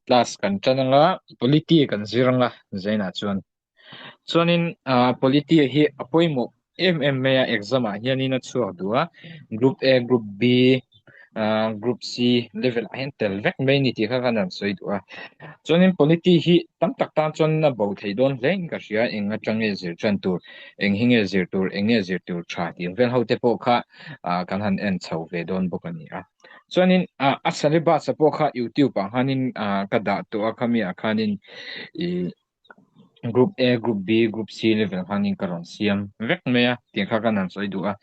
Class kan tan anga polity kan zir anga zainah chuan chuanin ah polity hi a pawimawh em em mai a exam ah hianin a chhuak duh a group A group B ah group C level ah hian tel vek mai a ni tih kha khan an sawi duh a chuanin polity hi tam tak tan chuan a bo thei dawn hle in ka hria eng atang nge zir tan tur eng hi nge zir tur eng nge zir tur tha tih vel ho te pawh kha ah kan han en chho ve dawn bawk a ni a. Chuanin ah a syllabus ah pawh kha youtube ah khanin ah ka dah tawh a khami ah khanin ih group A group B group C level khanin ka rawn siam vek mai a tih kha kan han sawi duh a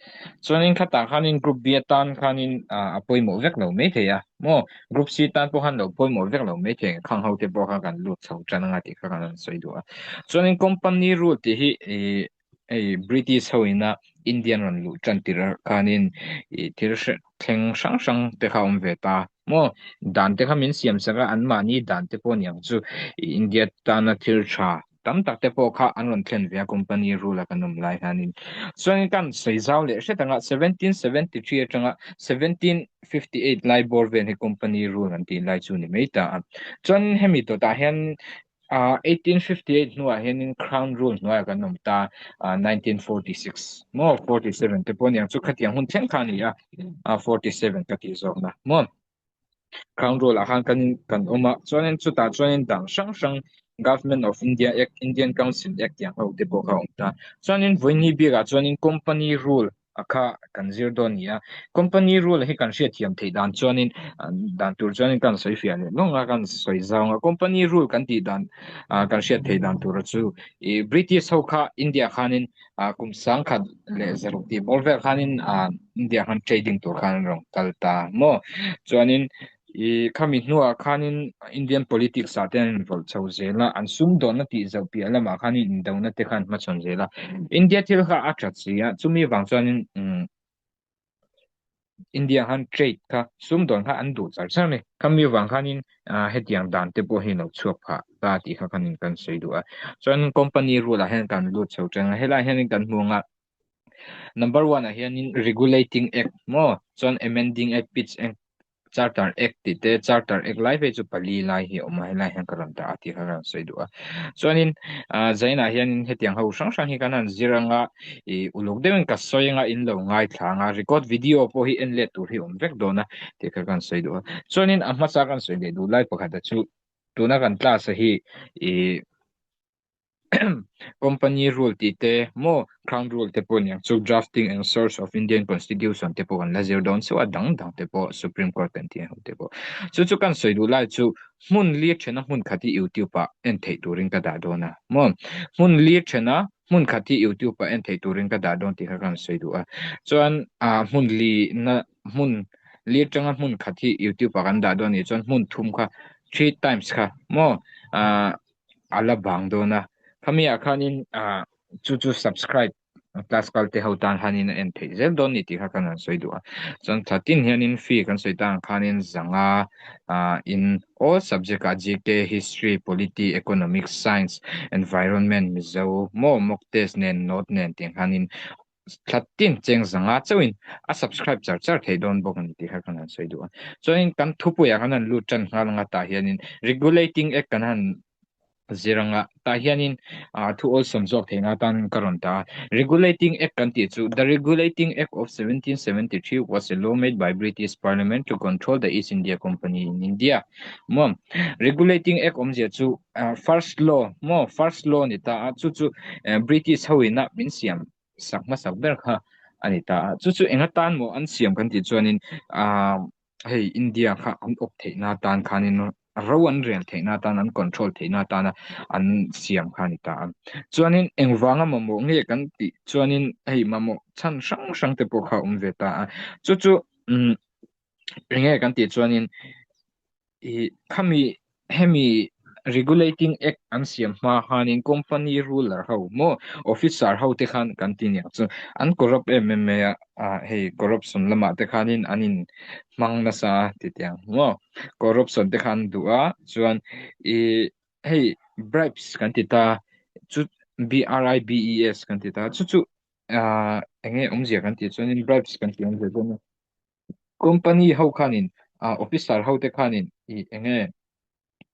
chuanin khatah khanin group B atan khanin ah a pawimawh vek lo maithei a maw group C tan pawh khan lo pawimawh vek lo maithei khang ho te pawh kha kan lut chho tan anga tih kha kan han sawi duh a chuanin company rule tih hi ih hei British ho ina Indian rawn luh tan tirh ah khanin ih thil thleng hrang hrang te kha a awm ve ta maw dan te kha min siam sak a anmahni dan te pawh a ni ang chu ih India tana thil tha tam tak te pawh kha an rawn thlen ve a company rule a kan awm lai hianin chuanin kan sawi zau leh hret anga 1773 atanga 1758 lai bawr vel hi company rule an tih lai chu a ni mai ta a chuan hemi dawtah hian Ah 1858 hnuah hianin Crown Rule hnuaiah kan awm ta ah 1946 maw 47 te pawh aniang chu khatiang hun thleng kha a ni a ah 47 ka tih zawkna maw Crown Rule ah khan kan kan awm a chuanin chutah chuanin dang hrang hrang Government of India Act Indian Council Act tiang ho te pawh kha a awm ta chuanin vawiini bikah chuanin Company Rule a kha kan zir dawn a ni a company rule hi kan hriatthiam theih dan chuanin dan tur chuanin kan sawi fiah leh lawng a kan sawi zau ang a company rule kan tih dan ah kan hriat theih dan tura chu ih British ho kha India khanin ah kum sangkhat leh zaruk tih bawr vel khanin ah India khan trading tur khan an rawn kal ta maw chuanin Ih khami hnuah khanin Indian politics ah te an inrawlh chho zel a, an sumdawnna tih zauh piah lamah khanin indona te kha an hmachhawn zel a. India thil kha a that si a, chumi vang chuanin umm India khan trade kha sumdawn kha an duh char char a ni. Khami vang khanin ah hetiang dan te pawh hi lo chhuak phah ta tih kha khanin kan sawi duh a. Chuan company rule ah hian kan lut chho teng a, helaiah hianin kan hmu ang a, Number one ah hianin Regulating Act maw chuan Amending Act, Pitch Act, Charter Act tih te Charter Act lai phei chu pali lai hi a awm a helai hian ka rawn dah a tih kha ka rawn sawi duh a chuanin ah zainah hianin hetiang ho hrang hrang hi kan han zir anga ih uluk deuhin ka sawi anga in lo ngaithla anga record video pawh hi en let tur hi a awm vek dawn a tih kha ka rawn sawi duh a chuanin a hmasa kan sawi leh duh lai pakhat a chu tuna kan class a hi ih. Company rule tih te maw Crown rule te pawh aniang chu drafting and source of Indian constitution te pawh kan la zir dawn chauh a dang dang te pawh Supreme Court kan tih ang ho te pawh chu chu kan sawi duh lai chu hmun li thena hmun khat hi YouTube ah en theih turin ka dah dawn a maw hmun li thena hmun khat hi YouTube ah en theih turin ka dah dawn tih kha kan sawi duh a chuan ah hmun li na hmun li atanga hmun khat hi YouTube ah kan dah dawn anih chuan hmun thum kha three times kha maw ah a la bang dawn a khami ah khanin ah chu chu subscribe class kal te ho tan khanin a en theih zel dawn ni tih kha kan han sawi duh a chuan thla tin hianin fee kan sawi tan khanin zanga ah in all subject ah GK history polity economics science environment mizo maw mock test nen note nen tih khanin thla tin cheng zanga chauhin a subscribe char char theih dawn bawk a ni tih kha kan han sawi duh a chuanin kan thupuiah kan han lut tan nghal anga tah hianin regulating act kan han zir anga tah hianin ah thu awlsawm zawk theihna atan ka rawn dah a regulating act kan tih chu the regulating act of 1773 was a law made by British parliament to control the East India Company in India maw regulating act awmzia chu first law maw first law a ni ta a chu chu British ho ina min siam sak hmasak ber kha a ni ta a chu chu eng atan maw an siam kan tih chuanin ah hei India kha an awp theihna atan khanin ro an rel theihna atan an control theihna atana an siam kha a ni ta a chuanin engvanga mamawh nge kan tih chuanin hei mamawh chhan hrang hrang te pawh kha a awm ve ta a chu chu umm eng nge kan tih chuanin Ih khami hemi regulating act an siam hma khanin company ruler ho maw officer ho te khan kan ti aniang chu an corrupt em em mai a ah hei corruption lamah te khanin an in hmang nasa a ti tiang maw corruption te khan an duh a chuan ih hei bribes kan ti ta chu B R I B E S kan ti ta chu chu ah eng nge awmzia kan tih chuanin bribes kan tih awmzia chu Company ho khanin ah officer ho te khanin ih eng nge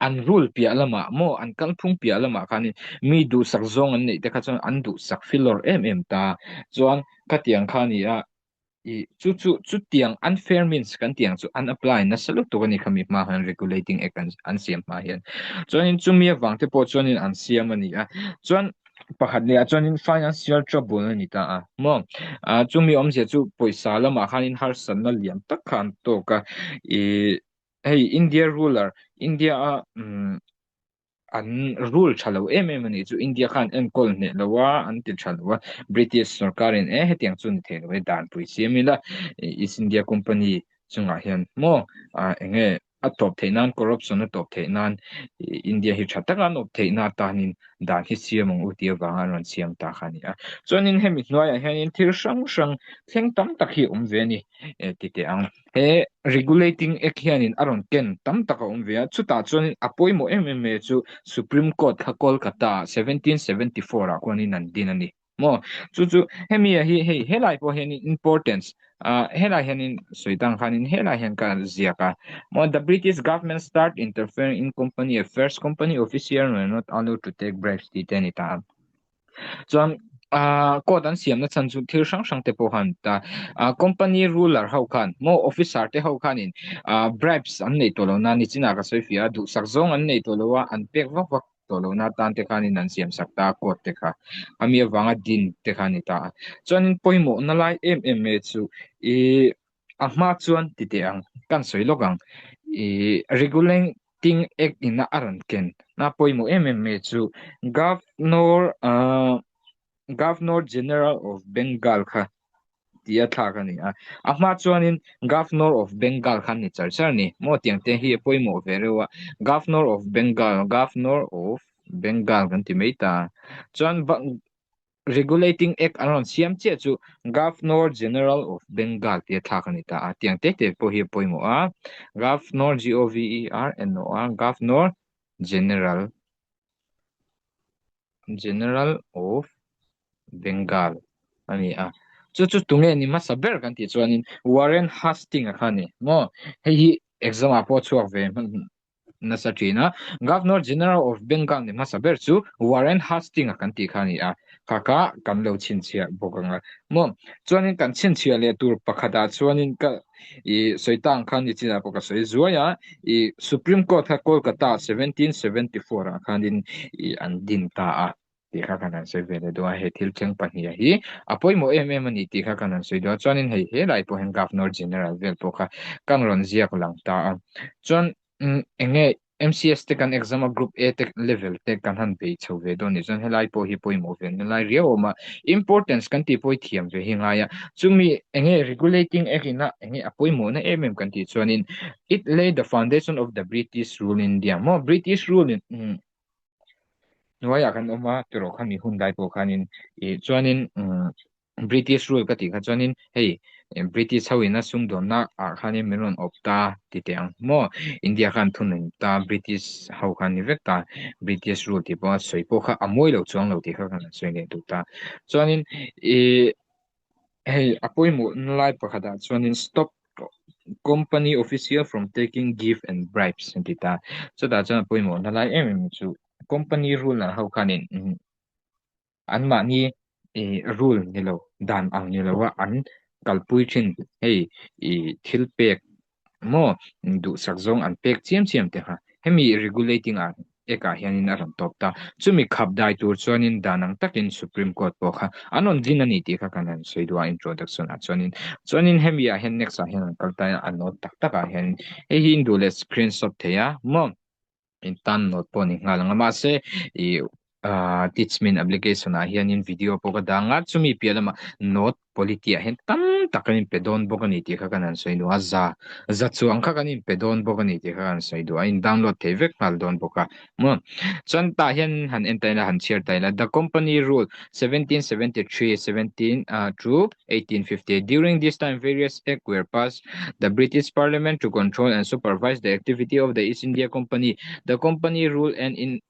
An rule piah lamah maw an kalphung piah lamah khanin mi duhsak zawng an neih te kha chuan an duhsak filawr em em ta. Chuan khatiang kha a ni a, ih chu chu chutiang unfair means kan tih ang chu an apply nasa lutuk a ni khami hma hian regulating act an an siam hma hian. Chuanin chumi avang te pawh chuanin an siam a ni a. Chuan pakhat leh ah chuanin financial trouble a ni ta a maw. Ah chumi awmzia chu pawisa lamah khanin harsatna lian tak kha an tawk a ih hei India ruler India a umm an rule tha lo em em a nih chu India khan enkawl hneh lo a an ti tha lo a British sorkar in e hetiang chu ni thei lo e dan pui siam ila East India Company chungah hian maw ah eng nge a tawp theih nan corruption a tawp theih nan India hi tha taka an awp theih na atanin dan hi siam ang u tih avanga an rawn siam ta kha a ni a chuanin hemi hnuaiah hianin thil hrang hrang thleng tam tak hi a awm ve a ni eh ti teh ang. He Regulating Act hianin a rawn ken tam tak a awm ve a, chutah chuanin a pawimawh em em mai chu Supreme Court kha Kolkata ah 1774 ah khuanin an din a ni maw? Chu chu hemi ah hi hei helai pawh hianin importance ah helai hianin sawi tang khanin helai hian ka ziak a maw The British government start interfering in company affairs, company official were not allowed to take bribes tih te a ni ta a. Chuan ah court an siamna chhan chu thil hrang hrang te pawh khan ta ah company ruler ho khan maw officer te ho khanin ah bribes an nei tawh lo na nichinah ka sawi fiah a duhsak zawng an nei tawh lo a an pek vak vak tawh lo na tan te khanin an siam sak ta a court te kha ami avanga din te kha a ni ta a chuanin pawimawhna lai em em mai chu ih A hma chuan ti teh ang, kan sawi lawk ang. Ih Regulating Act ina a rawn ken na pawimawh em em mai chu Governor ah Governor General of Bengal kha tia thlak a ni a. A hma chuanin Governor of Bengal kha ni char char a ni. Maw tiang te hi a pawimawh ve reuh a. Governor of Bengal, Governor of Bengal kan ti mai ta. Chuan Regulating Act an rawn siam chiah chu Governor General of Bengal tia thlak a ni ta a, tiang te te pawh hi a pawimawh a, Governor G-O-V-E-R-N-O-R Governor General General of Bengal a ni a, chu chu tunge ni hmasa ber kan tih chuanin Warren Hastings-a kha a ni maw, hei hi exam ah pawh a chhuak ve hman nasa thin a, Governor General of Bengal ni hmasa ber chu Warren Hastings-a kan tih kha a ni a, kha kha kan lo chhinchhiah bawk ang a maw. Chuanin kan chhinchhiah leh tur pakhatah chuanin ka ih sawi ta ang khan nichinah pawh ka sawi zuai a, ih Supreme Court kha Kolkata 1774 ah khanin ih an din ta a. tih kha kan han sawi ve leh duh a, he thil thleng pahniha hi a pawimawh em em a ni tih kha kan han sawi duh a, chuanin hei helai pawh hian Governor General vel pawh kha kan rawn ziak lang ta a, chuan eng nge MCS te kan exam a group A te level te kan han bei chho ve dawn nih chuan helai pawh hi pawimawh ve na lai riau a awm a, importance kan tih pawh hi thiam ve hi ngai a, chumi eng nge regulating act ina eng nge a pawimawhna em em kan tih chuanin it lay the foundation of the British rule in India maw British rule in Hnuaiah kan awm a tiraw khami hun lai pawh khanin ih chuanin umm British rule ka tih kha chuanin hei British ho ina sumdawnna ah khanin min rawn awp ta ti teh ang maw India khan thunun ta British ho khan ni vek ta British rule tih pawh a sawi pawh kha a mawi lo chuang lo tih kha kan han sawi leh duh ta chuanin ih Hei a pawimawh na lai pakhatah chuanin stop company official from taking gift and bribes an ti ta. Chutah chuan a pawimawh na lai em em chu company ruler ho khanin anmahni ih rule ni lo dan ang ni lo a an kalpui thin hei ih thil pek Maw duhsak zawng an pek chiam chiam te kha hemi regulating ah ek ah hianin a rawn tawp ta. Chumi khap dai tur chuanin dan ang takin Supreme Court pawh kha an rawn din a ni tih kha kan han sawi duh a introduction ah chuanin. Chuanin hemi ah hian next ah hian an kal ta a note tak tak ah hianin hei hi in duh leh screenshot thei a maw. In tan note pawh ni nghal ang a mahse ih ah teachment application ah hianin video pawh ka dang a chumi piah lamah note polity ah hian tam tak kan inpe dawn bawk a ni tih kha kan han sawi duh a za za chuang kha kan inpe dawn bawk a ni tih kha kan sawi duh a in download thei vek nghal dawn bawk a maw chuan tah hian han en ta ila han chhiar ta ila the company rule 1773 17 ah to 1858 during this time various act were passed the British Parliament to control and supervise the activity of the East India Company. The company ruled and in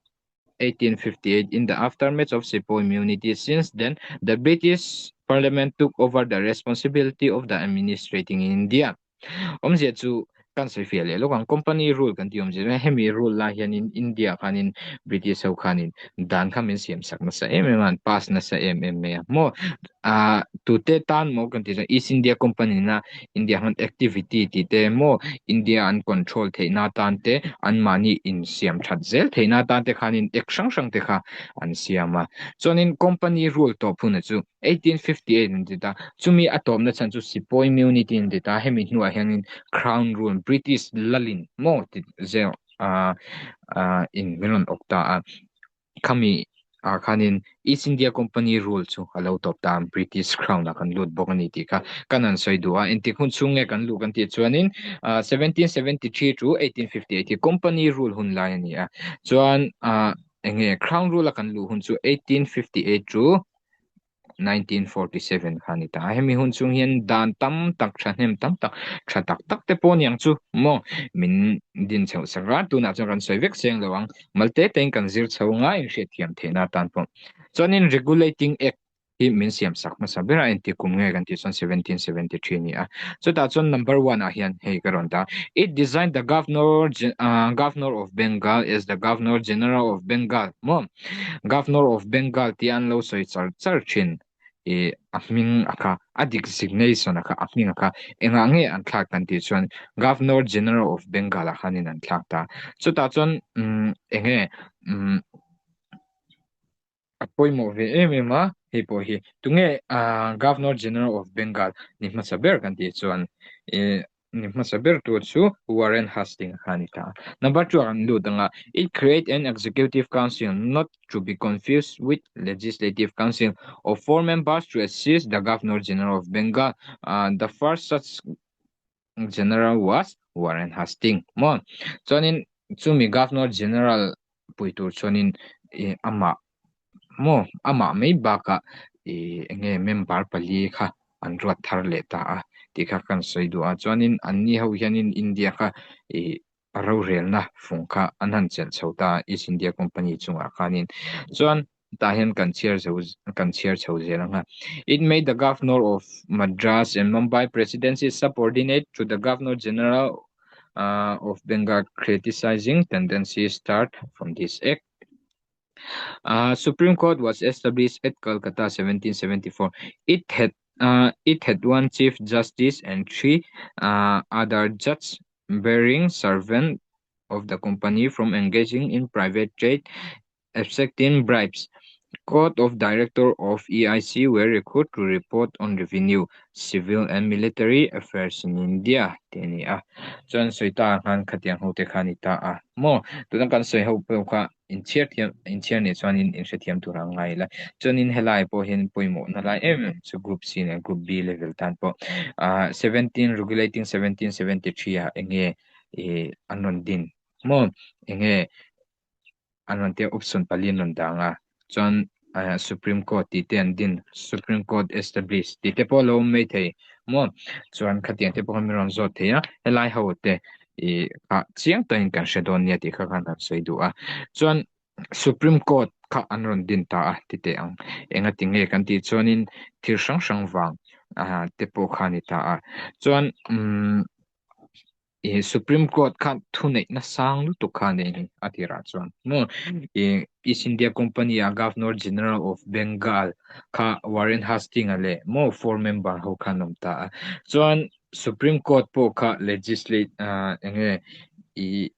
1858 in the aftermath of Sepoy Mutiny. Since then, the British Parliament took over the responsibility of the administrating in India. Awmzia chu Kan sawi fiah leh lawk ang. Company rule kan tih awm zir a, hemi rule lai hianin India khanin British ho khanin dan kha min siam sak nasa em em a, an pass nasa em em mai a. Maw ah tute tan maw kan tih chuan East India Company na India hman activity tih te maw India an control theihna atan te anmahni insiam that zel theihna atan te khanin act hrang hrang te kha an siam a. Chuanin company rule tawp hunah chu 1858 an ti ta. Chumi a tawpna chhan chu Sepoy Mutiny an ti ta. Hemi hnuah hianin Crown Rule, British lalin maw ti zel ah ah in min rawn awk ta a. Khami ah khanin East India Company rule chu a lo tawp ta a, British Crown ah kan lut bawk a ni tih kha kan han sawi duh a. Engtik hun chhung nge kan luh kan tih chuanin ah 1773 to 1858 hi Company rule hun lai a ni a. Chuan ah eng nge Crown rule a kan luh hun chu 1858 to 1947 kha a ni ta a. Hemi hun chhung hian dan tam tak thahnem tam tak tha tak tak te pawh aniang chu maw min din chhoh sak a, tunah chuan kan sawi vek chiang lo ang. Malte tein kan zir chho nga inhriatthiam theihna atan pawh. Chuanin Regulating Act hi min siam sak hmasa ber a, engti kum nge kan tih chuan 1773 a ni a. Chutah chuan number one ah hian hei ka rawn dah. It designed the Governor Governor of Bengal as the Governor General of Bengal maw. Governor of Bengal tih an lo sawi char char thin ih a hming a kha a designation a kha a hming a kha engah nge an thlak kan tih chuan Governor General of Bengal ah khanin an thlak ta. Chutah chuan umm enge umm a pawimawh ve em em a hei pawh hi tunge ah Governor General of Bengal ni hmasa ber kan tih chuan ih Ni hmasa ber tur chu Warren Hastings kha a ni ta. Number 2 ah kan lut ang a, It create an executive council, not to be confused with legislative council, of four members to assist the Governor General of Bengal. The first such general was Warren Hastings. Maw? Chuanin chumi Governor General pui tur chuanin amah Maw amah mai bakah ih eng nge member pali kha an ruat thar leh ta a tih kha kan sawi duh a chuanin anni ho hianin India kha ih a rorelna fung kha an han chelh chho ta a East India Company chungah khanin chuan tah hian kan chhiar zo kan chhiar chho zel ang a It made the Governor of Madras and Mumbai Presidency subordinate to the Governor General of Bengal criticizing tendency start from this act. Supreme Court was established at Calcutta 1774. It had it had one Chief Justice and three other judges bearing servant of the company from engaging in private trade accepting bribes. Court of Director of EIC were required to report on revenue, civil and military affairs in India tih a ni a. Chuan sawi ta ang khan khatiang ho te kha a ni ta a maw? Tuna kan sawi ho pawh kha inchhiar thiam inchhiar nih chuanin inhrethiam tur ang ngai ila. Chuanin helai pawh hian pawimawhna lai em em chu Group C leh Group B level tan pawh ah 17 regulating 1773 ah eng nge ih an rawn din maw? Eng nge an rawn tia option pali an rawn dang a chuan ah Supreme Court tih te an din Supreme Court establish tih te pawh a lo awm mai thei maw chuan khatiang te pawh khan min rawn zawt thei a helai ho te ih ah chiang takin kan hre dawn nia tih kha khan an sawi duh a chuan Supreme Court kha an rawn din ta a ti teh ang engati nge kan tih chuanin thil hrang hrang vang ah te pawh kha a ni ta a chuan umm. Ih Supreme Court kha thuneihna sang lutuk kha a nei a ni a tirah chuan maw ih East India Company a Governor General of Bengal kha Warren Hastings-a leh maw four member ho kha an awm ta a chuan Supreme Court pawh kha legislate ah eng nge ih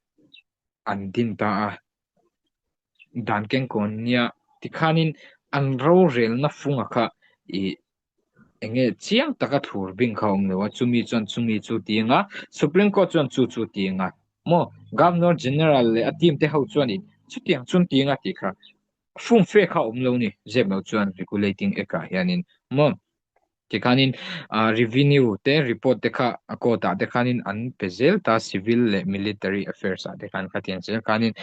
an din ta a dan kengkawn nia tikhanin an rorelna funga kha ih. Eng nge chiang taka thlur bing kha a awm lo a, chumi chuan chumi chu ti anga, Supreme Court chuan chu chu ti anga, maw Governor General leh a team te ho chuanin chutiang chuan ti anga tih kha fumfe kha a awm lo ni, zep lo chuan Regulating Act ah hianin maw tikhanin ah revenue te report te kha a court ah te khanin an pe zel ta civil leh military affairs ah te khan khatiang zel khanin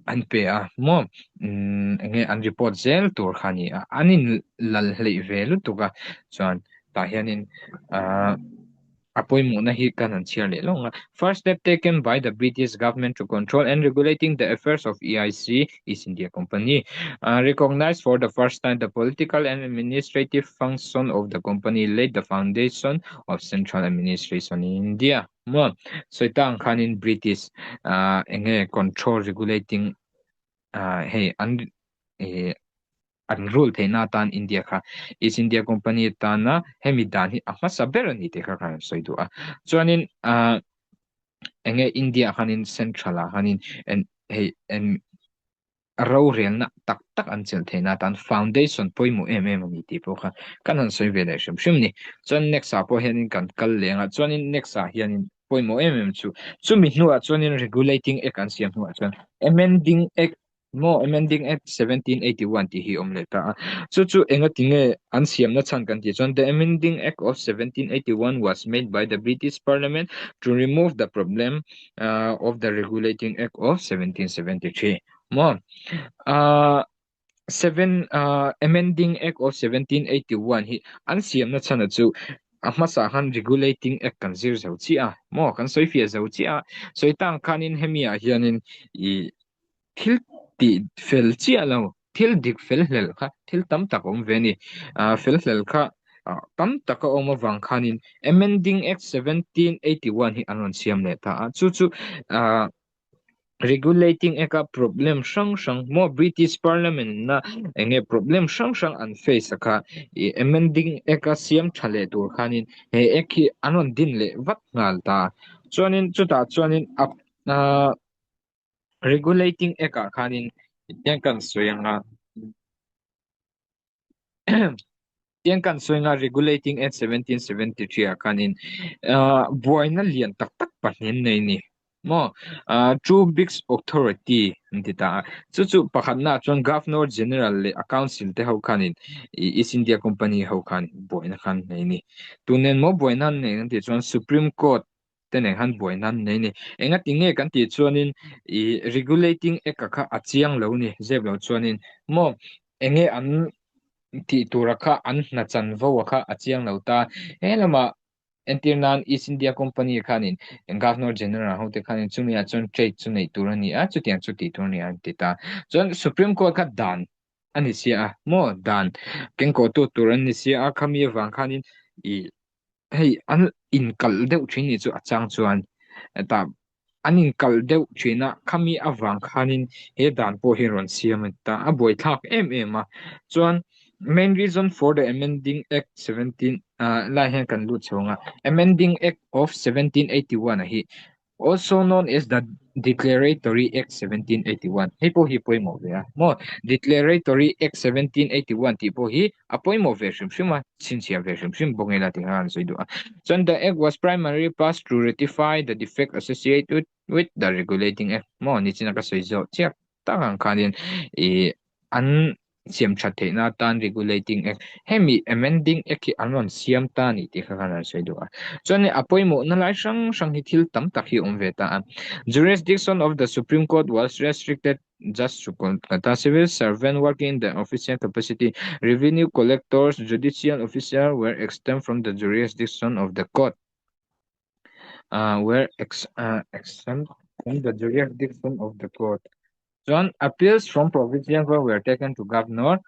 an pe a maw umm eng nge an report zel tur kha a ni a an in lal hleih ve lutuk a chuan tah hianin ahh. A pawimawhna hi kan han chhiar leh lawng a. First step taken by the British government to control and regulating the affairs of EIC, East India Company, recognized for the first time the political and administrative function of the company laid the foundation of central administration in India. Maw sawi ta ang khanin British enge control regulating hei an an rule theihna atan India kha East India Company atana hemi dan hi a hmasa ber a ni tih kha kan sawi duh a. Chuanin ah enge India ah khanin central ah khanin en hei en rorelna tak tak an chelh theihna atan foundation pawimawh em em a ni tih pawh kha kan han sawi ve leh hrim hrim a ni. Chuan next ah pawh hianin kan kal leng a, chuanin next ah hianin pawimawh em em chu chumi hnuah chuanin regulating act an siam hnuah chuan amending act Maw Amending Act 1781 tih hi awm leh ta a. Chu chu engati nge an siamna chhan kan tih chuan The Amending Act of 1781 was made by the British Parliament to remove the problem of the Regulating Act of 1773. Maw seven Amending Act of 1781 hi an siamna chhana chu a hmasa khan Regulating Act kan zir zo chiah a maw kan sawi fiah zo chiah a. Sawi tang khanin hemi ah hianin ih Thil tih fel chiah lo, thil dik fel hlel kha thil tam tak a awm ve a ni. Ah fel hlel kha tam tak a awm avang khanin Amending Act 1781 hi an rawn siam leh ta a. Chu chu ah Regulating Act a problem hrang hrang maw British Parliament na eng nge problem hrang hrang an face a kha ih Amending Act a siam tha leh tur khanin he Act hi an rawn din leh vat nghal ta. Chuanin chutah chuanin a ah. Regulating Act ah khanin tiang kan sawi anga tiang kan sawi anga Regulating Act 1773 ah khanin ah buaina lian tak tak pahnih an nei a ni maw ah two big authority an ti ta a chu chu pakhatna ah chuan Governor General leh a council te ho khanin ih East India Company ho khan buaina khan an nei a ni tunen maw buaina an nei an tih chuan Supreme Court te nen khan buaina an nei a ni. Engati nge kan tih chuanin ih regulating act a kha a chiang lo ni zep lo chuanin maw enge an tih tura kha an hna chanvo a kha a chiang lo ta. He lamah entir nan East India Company khanin Governor General ho te khanin chumi ah chuan trade chu neih tur a ni a chutiang chu tih tur a ni a an ti ta. Chuan Supreme Court kha dan a ni sia a maw dan kengkawhtu tur an ni sia a khami avang khanin ih hei an inkalh deuh thin nih chu a chang chuan tah an inkalh deuh thin a khami avang khanin he dan pawh hi rawn siam a ni ta a buaithlak em em a chuan main reason for the amending act 17 ah lai hian kan lut chho ang a amending act of 1781 a hi Also known as the Declaratory Act 1781. Hei pawh hi pawimawh ve a maw? Declaratory Act 1781 tih pawh hi a pawimawh ve hrim hrim a, chhinchhiah ve hrim hrim bawk ila tih kha an sawi duh a. Chuan the act was primarily passed to ratify the defect associated with the Regulating Act maw? Nichina ka sawi zawh chiah tak ang khanin ih an siam that theihna atan Regulating Act hemi Amending Act hi an rawn siam ta a ni tih kha khan an sawi duh a. Chuan a pawimawhna lai hrang hrang hi thil tam tak hi a awm ve ta a. Jurisdiction of the Supreme Court was restricted just to Kolkata civil servant working in the official capacity, revenue collectors, judicial officer were exempt from the jurisdiction of the court. Were exempt from the jurisdiction of the court. Chuan appeals from provincial court were taken to governor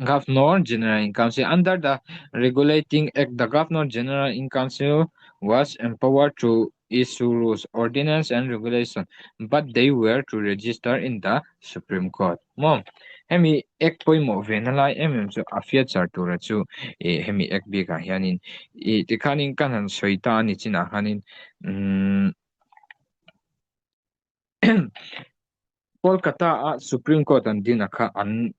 Governor General in Council. Under the Regulating Act, the Governor General in Council was empowered to issue rules, ordinance and regulation, but they were to register in the Supreme Court. Maw? Hemi Act pawimawh ve na lai em em chu a future tura chu ih hemi Act bikah hianin ih tikhanin kan han sawi ta a ni chinah khanin umm Kolkata a Supreme Court an din a kha an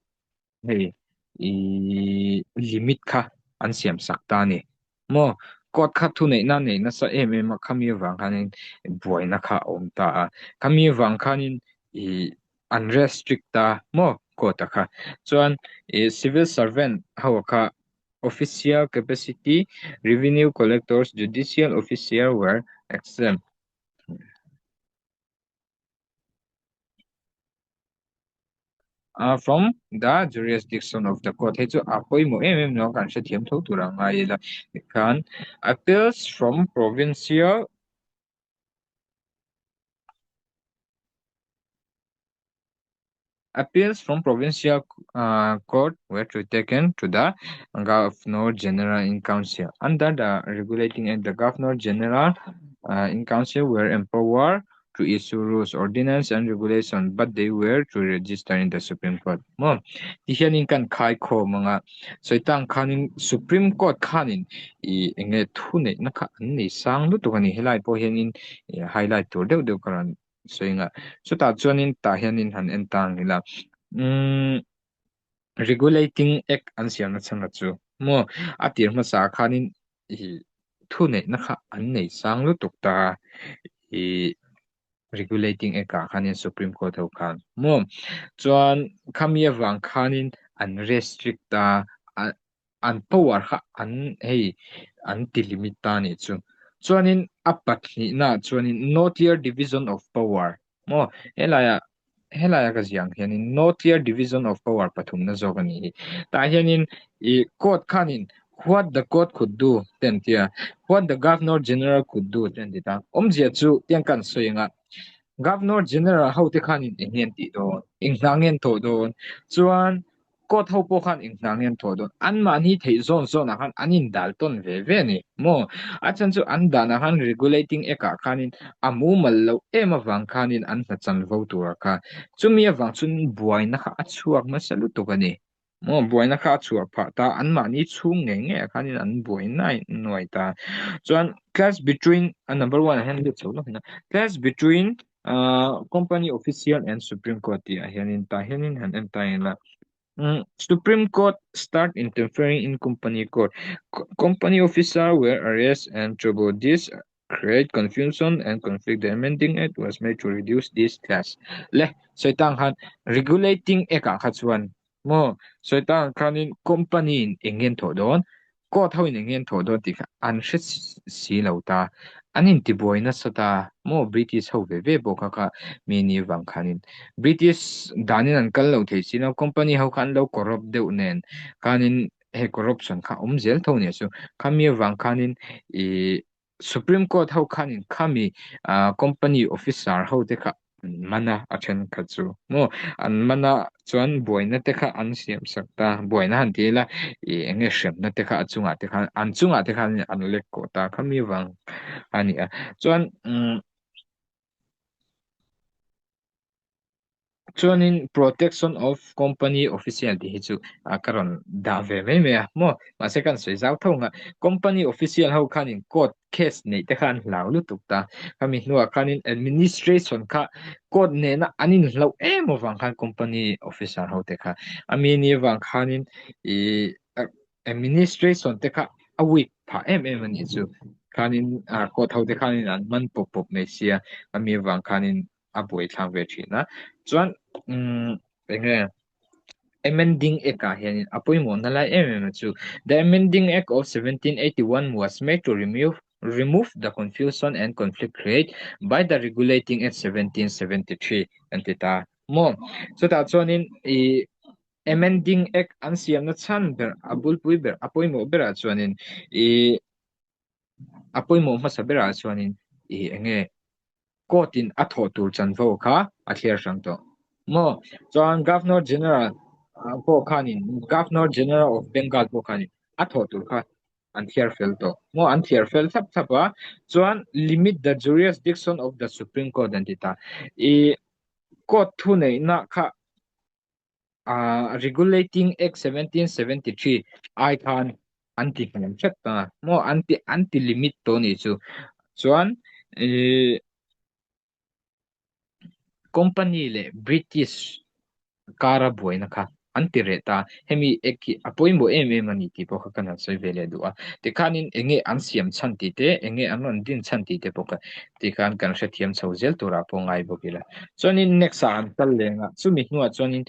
hei ih limit kha an siam sak ta a ni. Maw court kha thuneihna nei nasa em em a khami avang khanin buaina kha a awm ta a. Khami avang khanin ih an restrict ta maw court a kha. Chuan ih civil servant ho kha official capacity revenue collectors judicial officer were exempt. From the jurisdiction of the court hei chu a pawimawh em em lo kan hrethiam tho tur ang ngai ila tikhan appeals from provincial Appeals from provincial court were to taken to the Governor General in Council. Under the Regulating Act, the Governor General in Council were empowered to issue rules, ordinance and regulation but they were to register in the Supreme Court. Maw? Ti hianin kan khai khawm anga sawi tang khanin Supreme Court khanin i enge thu neihna kha an nei sang lutuk a ni. Helai pawh hianin highlight tur deuh deuh ka rawn sawi anga chutah chuanin tah hianin han en ta ang ila. Umm Regulating Act an siamna chhan chu maw a tir hmasa khanin ih thuneihna kha an nei sang lutuk ta a ih Regulating Act ah khanin Supreme Court ho khan maw chuan khami avang khanin an restrict a an power kha an hei an ti limit ta a nih chu chuanin a pahnihna ah chuanin no clear division of power Maw helaiah helaia ka ziah ang hianin no clear division of power pathumna zawk a nih hi. Tah hianin ih court khanin what the court could do te an ti a, what the governor general could do te an ti ta. Awmzia chu tiang ka an sawi ang a, governor general ho te khanin eng nge an tih dawn, eng hna nge an thawh dawn, chuan Court ho pawh khan eng hna nge an thawh dawn? Anmahni theih zawn zawnah khan an indal tawn ve ve a ni maw? A chhan chu an danah khan Regulating Act ah khanin a mumal loh em avang khanin an hna chanvo tura kha chumi avang chuan buaina kha a chhuak nasa lutuk a ni maw? Buaina kha a chhuah phah ta, anmahni chhung ngei ngeiah khanin an buai nai nuai ta. Chuan clash between a number one ah hian lut chho lawk ina clash between Ahh company official and supreme court tih ah hianin tah hianin han en ta ila umm supreme court start interfering in company court company officer were arrest and trouble this create confusion and conflict the amending act was made to reduce this clash le sawi tang khan regulating act ah kha chuan maw sawi tang khanin company in eng nge an thawh dawn Court ho in eng nge an thawh dawn tih kha an hre si lo ta. An intibuai nasa ta maw British ho ve ve pawh kha kha mi ni vang khanin British danin an kal lo thei si lo company ho kha an lo corrupt deuh nen khanin hei corruption kha awm zel tho nia chu khami avang khanin ih Supreme Court ho khanin khami company officer ho te kha an man a, a thenkhat chu maw an man a chuan buaina te kha an siam sak ta, buaina han ti ila ih eng nge hremna te kha a chungah te khan an chungah te khan an lek kawh ta khami vang a ni a chuan umm. Chuanin protection of company official tih hi chu ka rawn dah ve mai mai a maw mahse kan sawi zau tho ang a company official ho khanin court case neih te kha an hlau lutuk ta khami hnuah khanin administration kha court nena an inhlauh em avang khan company officer ho te kha a mi ni avang khanin ih administration te kha a weak phah em em a nih chu khanin court ho te khanin an man pawp pawp mai sia a mi avang khanin a buai thlak ve thin a chuan umm eng nge amending act ah hianin a pawimawhna lai em em a chu the amending act of 1781 was made to remove remove the confusion and conflict create by the regulating act 1773 an ti ta maw chutah chuanin ih amending act an siamna chhan ber a bulpui ber a pawimawh berah chuanin ih a pawimawh hmasa berah chuanin ih eng nge Court in a thawh tur chanvo kha a thliar hrang tawh maw? Chuan Governor General pawh khanin Governor General of Bengal pawh khanin a thawh tur kha an thliar fel tawh maw? An thliar fel thlap thlap a, chuan limit the jurisdiction of the Supreme Court an ti ta. I court thuneihna kha ah Regulating Act 1773 ai khan an ti hniam hret ta maw an ti an ti limit tawh anih chu chuan ihh company leh British kara buaina kha an ti reh ta hemi act hi a pawimawh em em a ni tih pawh kha ka han sawi ve leh duh a tikhanin eng nge an siam chhan tih te eng nge an rawn din chhan tih te pawh kha tikhan kan hrethiam chho zel turah pawh ngai bawk ila chuanin next ah an kal leng a chumi hnuah chuanin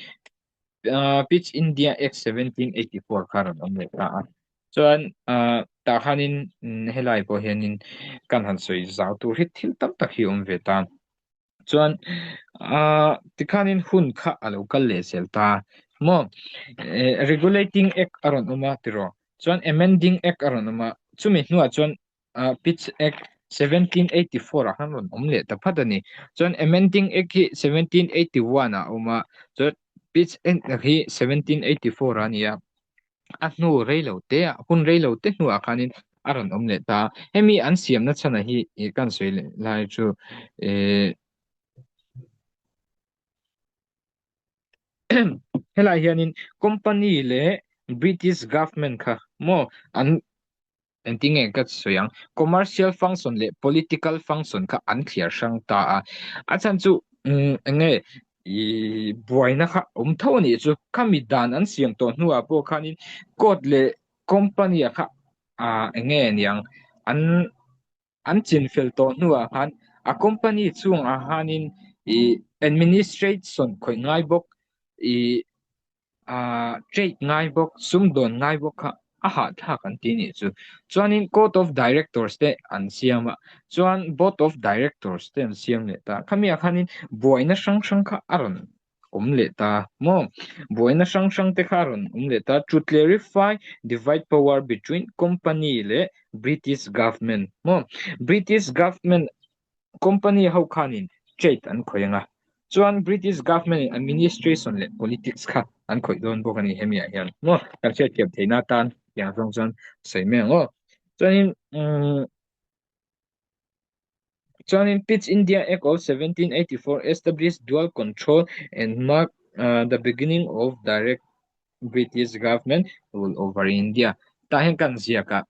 ah Pitch India Act 1784 kha rawn awm leh ta a chuan ah tah khanin helai pawh hianin kan han sawi zau tur hi thil tam tak hi a awm ve ta. Chuan ah tikhanin hun kha a lo kal leh zel ta maw? Regulating Act a rawn awm a tiraw? Chuan Amending Act a rawn awm a, chumi hnuah chuan Pitts Act 1784 ah khan rawn awm leh ta phat a ni. Chuan Amending Act hi 1781 ah a awm a, chuan Pitts Act hi 1784 ah a ni a. A hnu rei lo te ah hun rei lo te hnuah khanin a rawn awm leh ta. Hemi an siamna chhanah hi ih kan sawi leh lai chu ih helai hianin company leh British government kha maw an Engtinge ka sawi ang? Commercial function leh political function kha an thliar hrang ta a. A chhan chu eng nge i buaina kha awm tho a nih chu. Khami dan an siam tawh hnuah pawh khanin court leh company ah kha ah eng nge niang an an chinfel tawh hnuah khan a company chungah khanin i administration khawih ngai bawk i ah trade ngai bawk sumdawn ngai bawk kha a hahthlak an ti nih chu chuanin court of directors te an siam a chuan board of directors te an siam leh ta khami ah khanin buaina hrang hrang kha a rawn awm leh ta maw buaina hrang hrang te kha a rawn awm leh ta to clarify divide power between company leh British government maw British government Company ho khanin trade an khawih ang a, chuan British government in administration leh politics kha an khawih dawn bawk a ni hemi ah hian maw kan hriatthiam theihna atan tiang zawng chuan sawi mai ang aw. Chuanin umm chuanin Pitt's India Act of 1784 established dual control and marked the beginning of direct British government rule over India. Tah hian kan ziak a,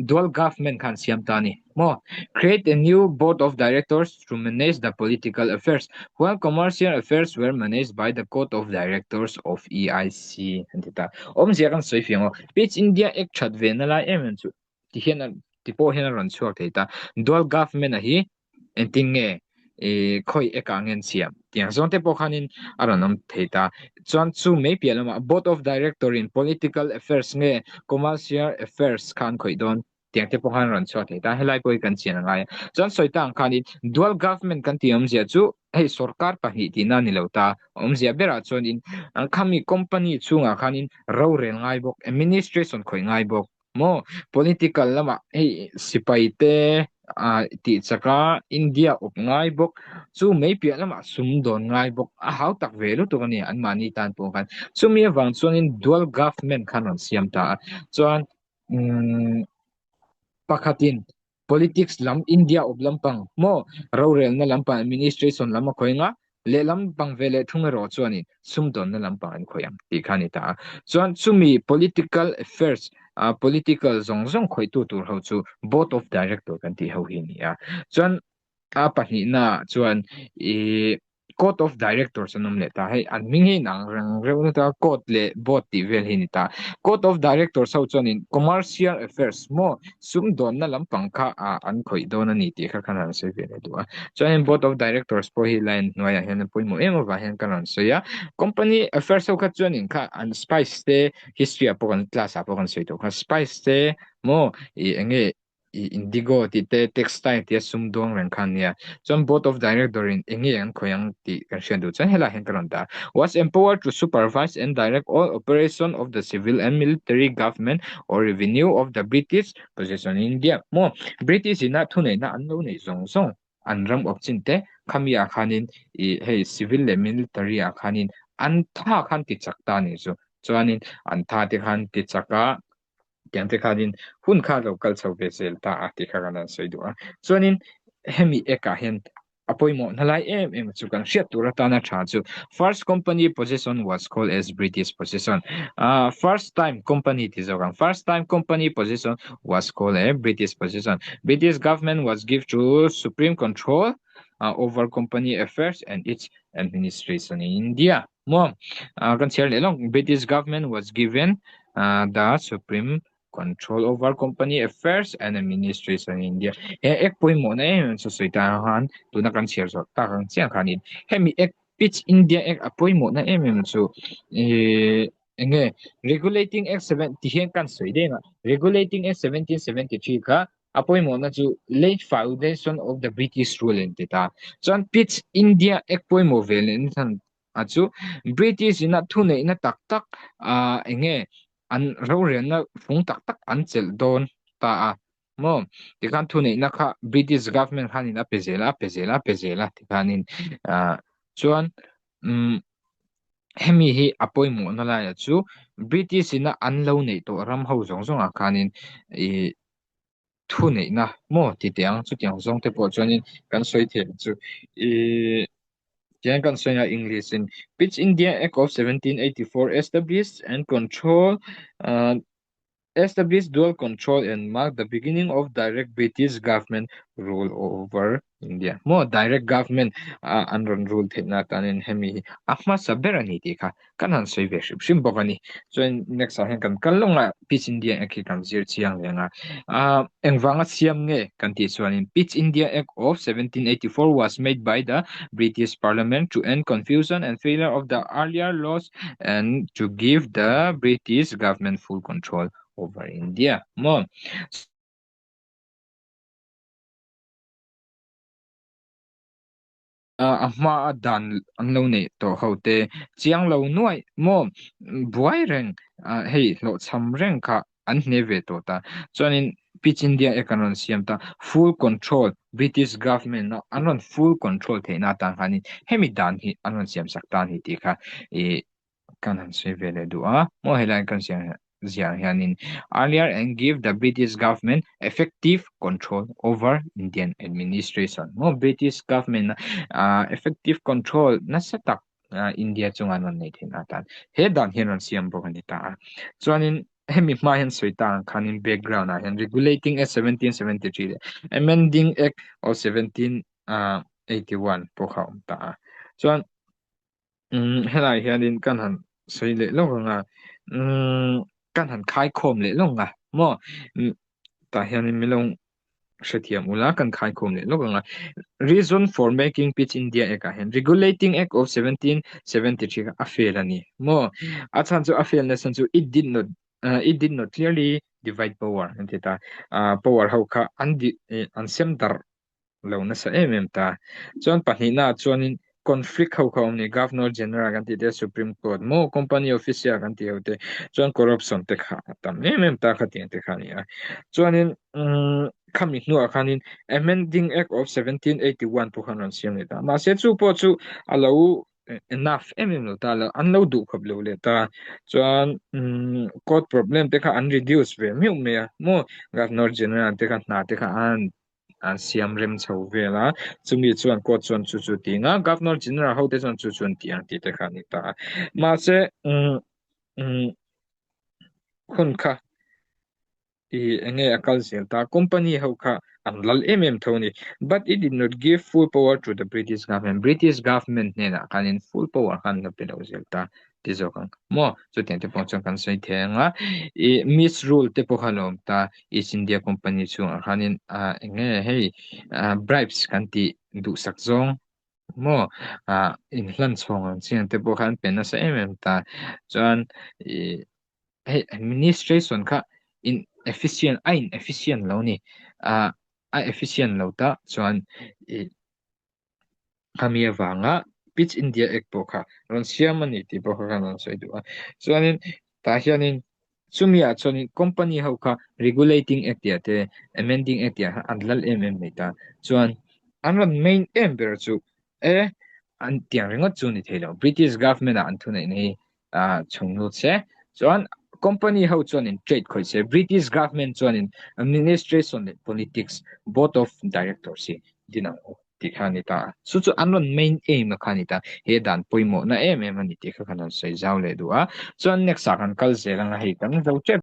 dual government khan siam ta a ni maw? Create a new board of directors to manage the political affairs while commercial affairs were managed by the court of directors of EIC an ti ta. Awmzia kan sawi fiang aw. Pitt's India Act that ve na lai em em chu ti hian ti pawh hian a rawn chhuak thei ta. Dual government a hi Engtin nge i khawi ekah nge an siam? Tiang zawng te pawh khanin a rawn awm thei ta. Chuan chu mai piah lamah Board of Director in Political Affairs nge Commercial Affairs kha an khawih dawn tiang te pawh khan a rawn chhuak thei ta. Helai pawh hi kan chian a ngai a. Chuan sawi ta ang khanin Dual Government kan tih awmzia chu hei sorkar pahnih tihna a ni lo ta. Awmzia berah chuanin khami company chhungah khanin rorel ngai bawk, administration khawih ngai bawk. Maw political lamah hei sipai te ah tih chak a India awp ngai bawk chu mai piah lamah sum dawn ngai bawk a hau tak ve lutuk a ni anmahni tan pawh khan chumi avang chuanin dual government khan rawn siam ta a chuan umm pakhatin Politics lam India awp lampang maw rorelna lampang administration lam a khawih anga lehlam pang ve leh thung erawh chuanin sumdawnna lampang an khawih ang tih kha a ni ta a. Chuan chumi political affairs ah political zawng zawng khawihtu tur ho chu board of director kan tih ho hi a ni a. Chuan a pahnihna ah chuan ih Court of Directors an awm leh ta. Hei an hming hi inang reng reuh na ta court leh board tih vel hi a ni ta. Court of Directors ho chuanin Commercial Affairs maw sumdawnna lampang kha ah an khawih dawn a ni tih kha khan an sawi ve leh duh a. Chuanin Board of Directors pawh hi line hnuaiah hian a pawimawh em avang hian ka rawn sawi a. Company Affairs ho kha chuanin kha an spice te history ah pawh kan class ah pawh kan sawi tawh kha spice te maw ih eng nge i indigo tih te textile tia sumdawng reng kha ania chuan board of director in eng nge an khawih ang tih kan hriat duh chuan helaiah hian ka rawn dah was empowered to supervise and direct all operation of the civil and military government or revenue of the British possession in India maw British ina thuneihna an lo neih zawng zawng an ram awp chin te khami ah khanin ih hei civil leh military ah khanin an tha khan ti chak ta anih chu chuanin an tha te khan ti chak a Tiang te khanin hun kha lo kal chho ve zel ta a tih kha kan rawn sawi duh a. Chuanin hemi ek ah hian a pawimawh hna lai em em chu kan hriat tur atana tha chu first company possession was called as British possession. Ah first time company ti zawk ang. First time company possession was called a British possession. British government was give to supreme control over company affairs and its administration in India. Maw kan chhiar leh lawk British government was given the supreme control over company affairs and administration in India. He ek pawimawhna em em chu sawi ta khan tuna kan chhiar zawh tak ang chiah khanin hemi ek Pitch India Act a pawimawhna em em chu ih enge Regulating Act 7 ti hian kan sawi deng a Regulating Act 1773 kha. A pawimawhna chu Late Foundation of the British Rule an ti ta. Chuan Pitt's India Act pawimawh ve leh na a chu British ina thuneihna tak tak ah eng nge an rorelna fung tak tak an chelh dawn ta a maw? Tikhan thuneihna kha British government khanin a pe zel a, a pe zel a, a pe zel a tikhanin ah chuan umm hemi hi a pawimawhna laiah chu British ina an lo neih tawh ram ho zawng zawngah khanin ih thuneihna maw ti teh ang chutiang zawng te pawh chuanin kan sawi theih ang chu ih tiang kan sawi a English in Pitt's India Act of 1784 established and control uh, established dual control and marked the beginning of direct British government rule over India maw direct government a an rawn rule theihna atanin hemi hi a hmasa ber a ni tih kha kan han sawi ve hrim hrim bawk a ni. Chuan next ah hian kan kal lawng a, Pitch India Act hi kan zir chiang leh ang a. Ah engvanga siam nge kan tih chuanin Pitch India Act of 1784 was made by the British Parliament to end confusion and failure of the earlier laws and to give the British government full control over India. Maw? A hma a dan an lo neih tawh ho te chiang lo nuaih maw buai reng hei hlawhchham reng kha an hne ve tawh ta chuanin Pitch India Act an rawn siam ta full control British government a an rawn full control theihna atan khanin hemi dan hi an rawn siam sak ta a ni tih kha ih kan han sawi ve leh duh a maw helai kan siam ziah hianin earlier and give the British government effective control over Indian administration maw British government ah effective control nasa tak India chunga an rawn nei theihna atan he dan hian rawn siam bawk a ni ta a chuanin hemi hma hian sawi ta ang khanin background ah hian Regulating Act 1773 leh Amending Act of 1781 pawh kha a awm ta a chuan Umm helai hianin kan han sawi leh lawk ang a umm kan han khaikhawm leh lawk ang a maw umm tah hianin min lo hrethiam ula kan khaikhawm leh lawk ang a reason for making Pitch India Act ah hian Regulating Act of 1773 kha a fail a ni maw a chhan chu a fail na chhan chu it did not it did not clearly divide power an ti ta ah power ho kha an an sem darh lo nasa em em ta. Chuan pahnihna ah chuanin conflict ho kha awm ni, Governor General kan tih te, Supreme Court maw, Company official kan tih ho te, chuan corruption te kha a tam em em ta khatiang te kha a ni a. Chuanin umm khami hnuah khanin Amending Act of 1781 pawh khan rawn siam leh ta. Mahse chu pawh chu a lo enough em em lo ta lo, an lo duh khawp lo leh ta. Chuan umm court problem te kha an reduce ve meuh mai a maw, Governor General te kha hna te kha an an siam rem chho vel a, chumi chuan court chuan chu chu ti ang a, Governor General ho te chuan chu chu an ti ang tih te kha a ni ta a. Mahse umm umm hun kha i eng nge a kal zel ta, company ho kha an lal em em tho a ni. But it did not give full power to the British government. British government hnenah khanin full power kha an la pe lo zel ta ti zawk ang maw? Chutiang te pawh chuan kan sawi thei ang a, ih misrule te pawh kha a lo awm ta, East India Company chhungah khanin ah eng nge hei ah bribes kan tih duhsak zawng maw ah inhlan chhawng ang chian te pawh kha an pe nasa em em ta, chuan ih hei administration kha in efficient a in efficient lo ni ah a efficient lo ta chuan ih. Khami avanga Pitch India Act pawh kha rawn siam a ni tih pawh kha kan rawn sawi duh a. Chuanin tah hianin chumi ah chuanin company ho kha Regulating Act tih ah te Amending Act tih ah khan an lal em em mai ta. Chuan an rawn main em ber chu e an tiang ringawt chu ni thei lo. British government ah an thuneihna hi ah chhung lut se. Chuan company ho chuanin trade khawih se. British government chuanin administration leh politics board of directors hi din ang u. tih kha a ni ta a. Chu chu an rawn main aim a kha a ni ta. He dan pawimawhna em em a ni tih kha kan rawn sawi zau leh duh a. Chuan next ah kan kal zel ang a, hei kan zo tep.